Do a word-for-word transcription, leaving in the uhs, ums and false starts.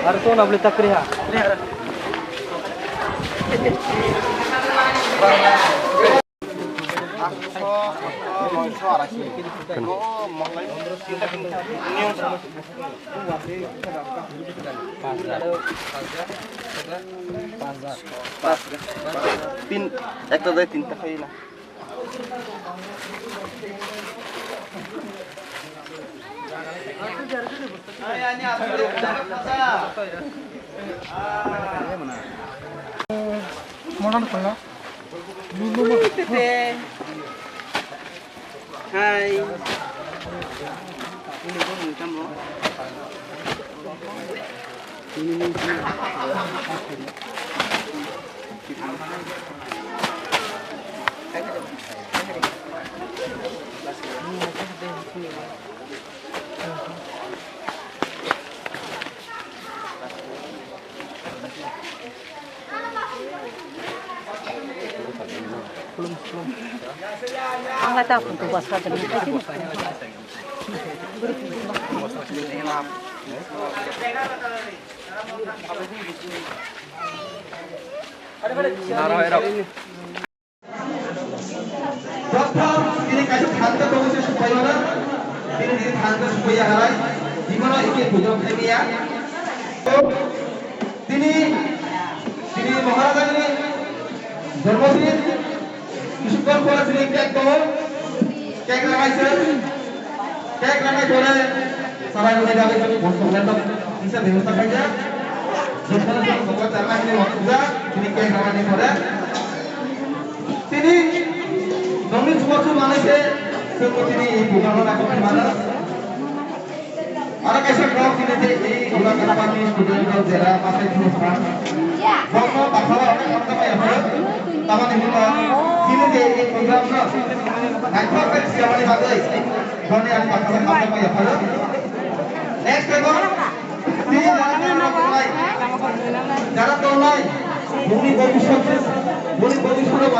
Ar to na beli takri ha. Tin, ekta dai tinta khai na. Moran kola. Hai. Ang lai ta phun tu bas ka jani. Prothom tini kaisa thansa tongo se supaiyana, tini tini thansa supaiya halai, bimano eke pujo khaimiya. Tini, tini Maharajani jonmodin, kisuk don pore tini cake tongo, cake ranaisa. Cake rwnai pore sarai rwnai bagwi chwng bo chocolate rok kisa bebosta khaijak. Jotono chwng chocolate rwnai hinwi uansukjak, tini cake rwnai pore. Tini nokni chubachu manwi se chwng bo tini program no naithok khe mano. Aro kaisa kok tini je ei Gulagana Party student rok jera masai thung phan. Bokno bakhao ang khamjakmaya phano. Tamoni hwnba tini je ei program no naithok khe siyamani bagwi. Boni ang baksa khamjakmaya phano. Next table. Tini jara tongnai, jara tongnai, boni bhobishyot, boni bhobishyot